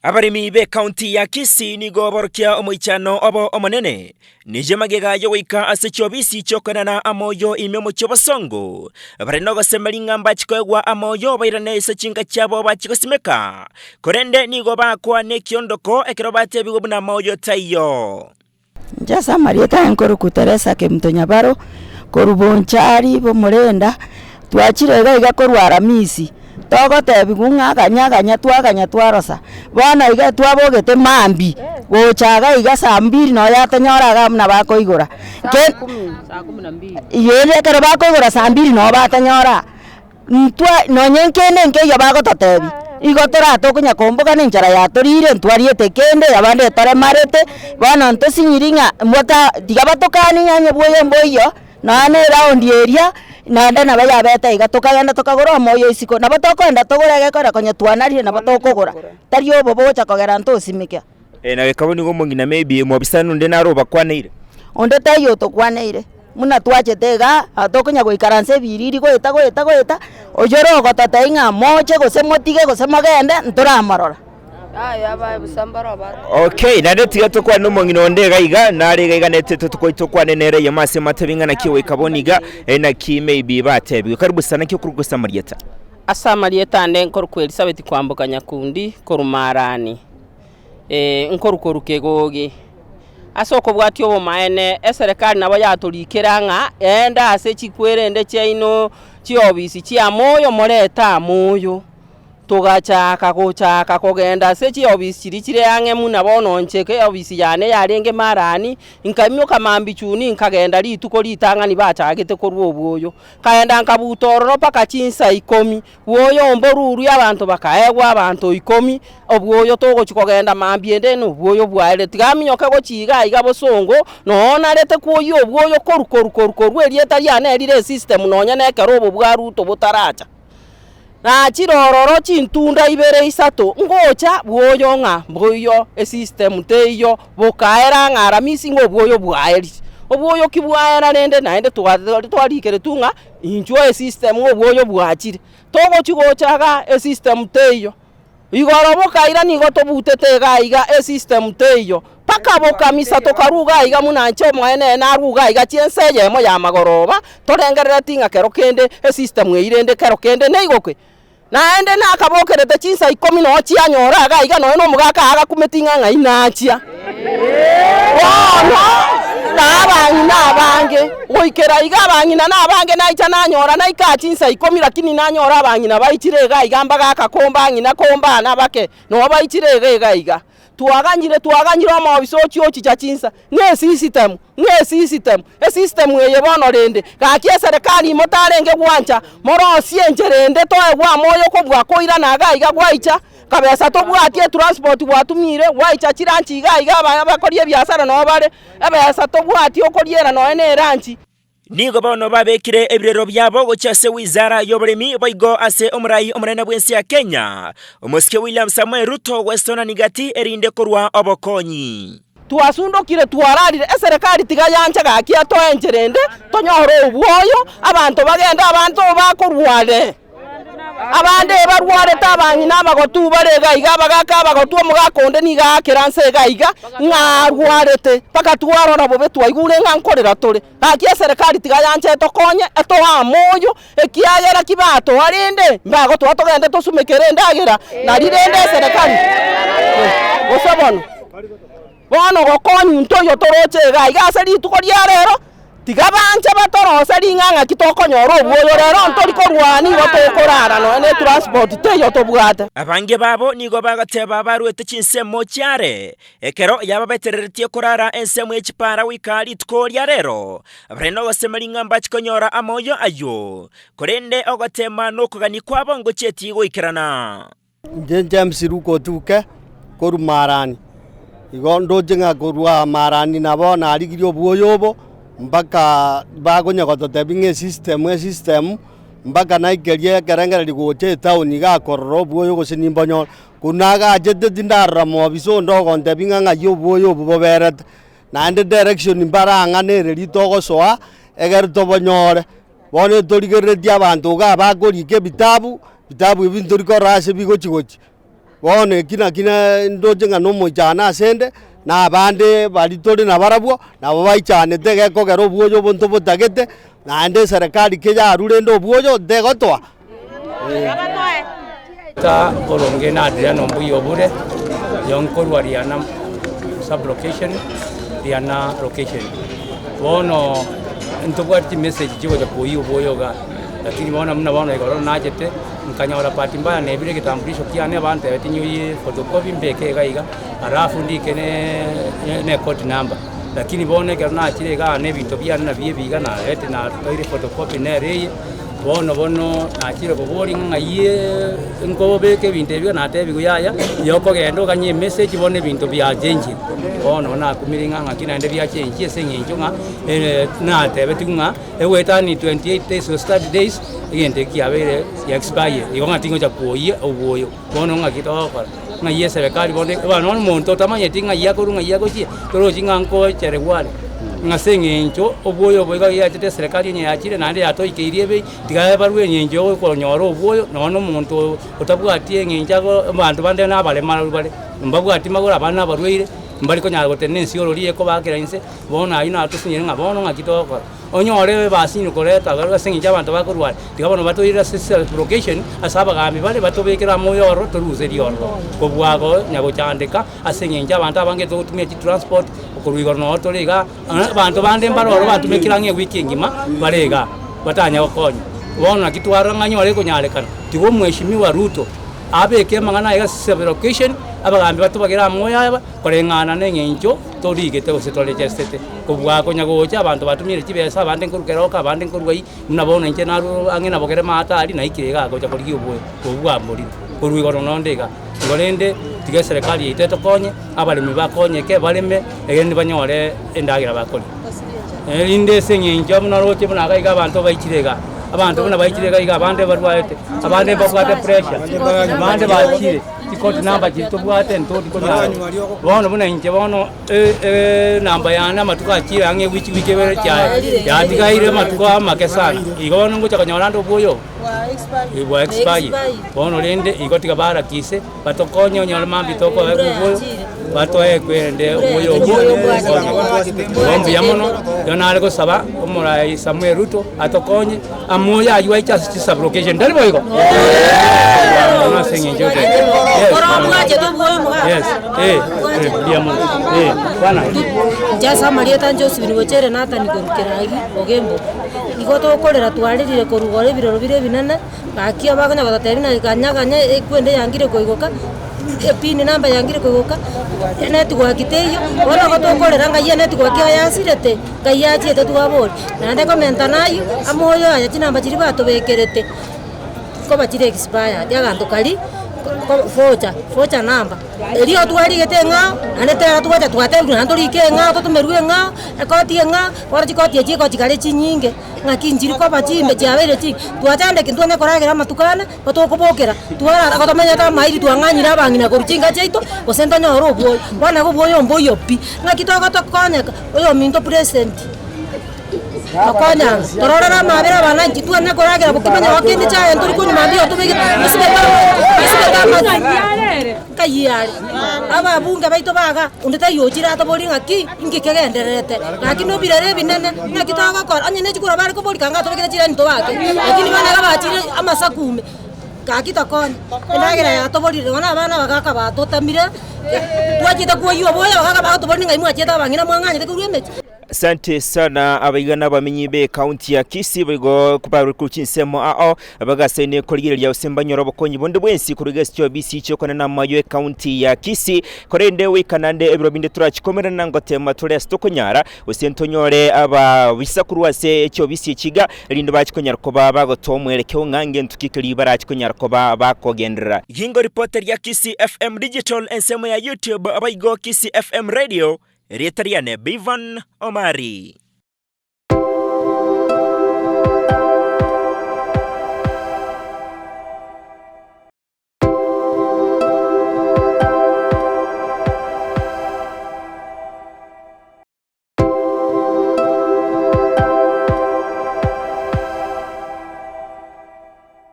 Abaremi b'Ekaunti ya Kisii nigo borokia omoichano obo omonene, niye magega y'ogoika ase chiobisi chi'okoenana amoyo ime omochie obosongo, bare nogosemeria ng'a mbachi koegwa amoyo bairane ase chinka chiabo bachi gosimeka, korende nigo baakwa nekiondoko ekero batebigwe buna moyo taiyo. Inche ase amarieta aye nkorokwa Teresa Kemunto Nyabaro, korwa Bonchari Bomorenda, twachire iga iga korwa Aramisi, togotebiwa ng'a ganya ganya twaganya twarosa, bono iga twabogete mambia, gocha iga iga saa mbiri nonye yatonyora iga buna bakoigora, ke iyende ekero bakoigora saa mbiri noo batonyora. Intwe nonye nkende nkeiyo bagototebia, igo toratokonya komboka na enchara yatoriire ntwariete kende abande etoremarete, bono ntosinyiri ng'a mota tiga batokanie ng'a onye bwoyo mboiyo, nonya na eraundi eria, naende nabo yabete iga, tokagenda tokagora omoyo isiko, nabo tokoenda togore egekora konya twanarire nabo tokogora, tari obobe ogocha kogera ntosimeke. Na gekaba nigo omong'ina maybe omobisani onde naro obakwaneire. Onde taiyo otokwaneire, buna twachete igaa, aa tokonya goikaransa ebiriri goeta goeta goeta, oyio ore ogototebia ng'a moche gose motige gose mogende, ntoramorora. Okay, naende tiga tokwane na omong'ina onde iga iga, nare iga iga nete totokoi tokwane nere eyemo ase amatebi ng'a naki goika bono iga, naki maybe batebigwe. Karibu sana, naki okorwa gose amarieta? Ase amarieta ande nkorokwa Elizabeth Kwamboka Nyakundi korwa Marani. Nkorukoru kegogi. Ase okobwatia obomaene, eserekari nabo yatorikera ng'a ende ase chikwerende chiaino chiofisi chiamoyo morete amoyo. Togachaka gochaka kogenda ase chiofisi chiria chire ang'e buna bono inche eofisi yane yarenge Marani, nkaimoka mambia chuni nkagenda rituko ritang'ani bachagete korwa obwoyo. Nkaenda nkabuta ororo mpaka chinsa ikomi. Bwoyo mborurwe abanto bakaegwa abanto ikomi, obwoyo togochia kogenda mambia ende na obwoyo bwaerire. Tiga aminyoke gochia iga iga bosongo, noo narete kwoyia obwoyo korwa korwa korwa korwa erieta riane rire esystem nonye na ekero obo bwa Ruto botaracha. Nachire ororo chintunda ibere isato, ngocha bwoyo ng'a mboiyo esystem teiyo, bokaera ng'a aramisi ng'a obwoyo bwaerire. Obwoyo ki bwaera rende naende twa twarikeretwe ng'a. Inchuo esystem obwoyo bwachire, togochi gocha igaa esystem teiyo, igoro bokaira nigo tobutete igaa iga esystem teiyo, mpaka bokamisa tokarwa igaa iga buna inche omoene narwa igaa iga chiense eyemo ya magoroba, torengerereti ng'a kero kende esystem eyio rende kero kende neigoke. Naende nakabokerete chinsa ikomi nonya chianyora iga iga nonya nomogaka agakumeti ng'a ng'ai nachia. Bono na abang'ina abange, goikera iga abang'ina na abange naicha nanyora naika chinsa ikomi lakini nanyora abang'ina baichire iga iga mbagaka komba ng'ina komba abana bake, noo baichire iga iga iga. Twaganyire twaganyire omobisa ochia ochicha chinsa, ng'a esystem, ng'a esystem, esystem eye bono rende, gaki eserekari motarenge gwancha, morosie enchera ende toegwe amoyo kobua koirana iga iga gwaicha, kabesa tobwati etransport gwatumire, gwaicha chiranchi iga iga abaya bakoria ebiasara noo bare, ebesa tobwati okoriera nonya na eranchi. Nigo bono babekire ebirero biabo gochia ase wizara y'oboremi boigo ase omorai omonene bw'ense ya Kenya, omosike William Samoei Ruto gwesonani gati erinde korwa obokonyi. Twasundokire twararire, eserekari tiga yanche gaki atoe enchera ende tonyore obwoyo, abanto bagende abanto bakorware. Abande barwarete abang'ina abagotu bare iga iga, abagaaka abagotu, omogaka onde nigo aakera nse iga iga, ng'a arwarete, mpaka twarora bobe twaigure ng'a nkorera tore. Gaki eserekari tiga yanche etokonye, etoe amoyo, ekiagera ki batoa rende, mbagotoa togende tosumekere endagera, nari rende eserekari gose bono. Bono gokonywa ntoiyo toroche iga iga ase rituko ria rero, tiga banche batorose ring'ana ng'aki tokonyora obwoyo rero ntori korwana nigo tokorara nonya ne transport teiyo tobwate. Abange babo nigo bagateba baruete chinsemo chiare, ekero yababetereretie korara ensemo ye chipara goika rituko ria rero, bare nogosemeria ng'a mbache konyora amoyo ayio, korende ogoteema nokogania kwabo ngochieti goikerana. Inche James Luka Otuke, korwa Marani. Igo ndoche ng'a korwa Marani nabo narigirie obwoyo obo, mpaka bakonya gototebia ng'a esystem esystem, mpaka naikerie ekerengererio gocha etown iga korora obwoyo gose nimbonyore. Korwa nagachete tindarora mobisa onde ogontebia ng'a ng'ai obwoyo obo boberete, naende direction mbarang'anereria togosoa, egere tobonyore. Bono torigereretie abanto iga abakorika ebitabu, ebitabu ebi ntori korora ase bigochi gochi. Bono eki naki ndoche ng'a nomoichano asende, na abande baria tore nabarabwo, nabo baichanete gekogera obwoyo obo ntobotagete, naende eserekari keyarure rende obwoyo ntegotoa. Ta oronge na Adriano Ombuya Obure, oyo nkorwa Riana sub-location, Riana location. Bono ntobwate chimessage chigocha koyia obwoyo igaa, lakini bono buna bono igoro nachete, nkanyora bahati mbaya nebire egetambulisho kiane bantebetie nyoyie photocopy mbeke iga iga, alafu ndike ne ne code number. Lakini bono ekero nachire igaa na ebinto biane nabio ebi iga narete natoire photocopy nere eye. Bono bono nachire koboria ng'a ng'ai nkobeka ebinto ebi, natebigwe yaya, igo okogenda oganye emessage bono ebinto biachenchire. Bono nakumire ng'a ng'aki naende biachenchie ase eng'encho ng'a natebetigwe ng'a egoetania 28 days gose 30 days, egento eki kiabeire gia expire, igo ng'a tingocha koyia obwoyo. Bono ng'aki togokora? Ng'ai eserekari bono eba nonya omonto otamanyeti ng'ai akorwa ng'ai agochia, torochi ng'a nkocheregwa are, ng'a ase eng'encho obwoyo obo iga yachete eserekari onye yachire naende yatoikeirie ebei, tiga barwe eng'encho ya okonyora obwoyo nonya na omonto otabwati eng'encho ago abanto bande na abaremararu bare, mbabwati magoro abande na abarwaire, mbari konyara gotenena ensiorori ekobakera inse, bono aywo natosinyire ng'a bono ng'aki togokora. Onyore basinyire koreta ase eng'encho abanto bakorwara, tiga bono batoirere ase location ase abagambi bare batobekere amo oyo ororo toruserie ororo. Kobua konya gochandeka ase eng'encho abanto abange togotumia chitransport korwa igoro noo tore igaa, abanto bande mbare ororo batumekire ang'e ewiki engima bare igaa batanya gokonywa. Bono naki twarora ng'a nyore ekonyarekana, tiga omweshimiwa Ruto abeke amang'ana aye ase location, abagambi batobagere amo oyo aba koreng'ana na eng'encho torigete gose toregestete. Kobua konya gocha abanto batumire chibesa, abande nkorwa keroka, abande nkorwa ii, buna bono inche narure ang'e na bogere maate aria, naikire igaa gocha korigia oboyo obwo bwamborire korwa igoro nonde igaa. Igo rende, tiga eserekari yaito etokonye, abaremi bakonyeke bareme, erinde banyore endagera bakoria. Erinde ase eng'encho buna oroche buna iga iga abanto baichire igaa, abanto buna baichire iga iga abande barwarete, abande mbabwate pressure, abande bachire, chikoti namba chiria tobwate ntoti konyara. Bono buna inche bono. Enamba yane amatuko achire ang'e ewiki wiki ebere chiaye yatigaire amatuko amake sana, igo bono ngocha konyora ande obwoyo obo bwa expire. Bono rende igo tiga barakise batokonye onyore mambia tokoegwa obwoyo batoe kwerende obwoyo obwo igo mbuya mono, igo nare gosaba omorai Samuel Ruto atokonye amoyo aywo aiche ase chisublocation tari boigo? Mono ase eng'encho yes, yes, eh, eh, mbuya mono eh, bwana. Inche ase amarieta Josephine Bochere Nathan korwa Keragi, Ogembo. Igo tokorera twarerire korwa igoro ebiroro bire ebinene, gaki abakonya gototebia ng'a ganya ganya ekwende yangire koigoka, epini namba yangire koigoka, enetwork teiyo, bono igo tokorera ng'ai enetwork eye yasirete, Ngai achiete twaboria, naende komenta nayio, amoyo aya chinamba chiria batobekerete, nkoba chire expired, aganto karia ko vocha, vocha namba, erio twarigete eng'ao, naende tera twacha twatebiwa naende torike eng'ao totomerwe eng'ao, ekoti eng'ao, bono chikoti echi egochikare chinyinge, ng'aki nchiri koba chimbe chiabeire chinge, twachandeki ntwanya koragera amatuko ane, gotokobokera, twarara gotomenyete amairi twang'anyire abang'ina korwa chinka chiaito, gose ntonyore obwoyo, bono nabo obwoyo mboiyo pi, ng'aki togotokonyeka. Oyominto present, tokonyanga, tororere amabera abana inki twane koragera bokima nyago kende chiaye ntori konywa mambia otobegete osibete osibete amache nkai are. Ababunge baito baga, onde taiyo ochire atoborie ng'aki, inki kegendererete, gaki nobirero ebinene, ng'aki togokora, onye ne chikura bare koboria kanga atobekere chiraini tobake, lakini bono iga bachire amasaku ime. Gaki tokonye, endagera yatoborire, bono abana abagaka batotamire, twachete kwoyia oboyo, abagaka bagotoboria ng'ai mwachete abang'ina mwang'anyete korwa emechie. Asante sana abaiga na abamenyi be county ya Kisii boigo barure korwa chinsemo ao bagasaine korigereria gose mbanyore obokonyi bonde bwensi korwa iga ase chiofisi chiokonena amayo e county ya Kisii korende goika naende ebiro binde torachikomerana ngotema tore ase tokonyara gose ntonyore ababisa korwa ase chiofisi echi iga erinde bache konyara koba bagotoa omwerekeo ng'a ngento ki keria barache konyara koba bakogenderera. Gingo ripoti ria Kisii FM Digital ensemo ya YouTube abaigo Kisii FM Radio, erieta riane Beavan Omari.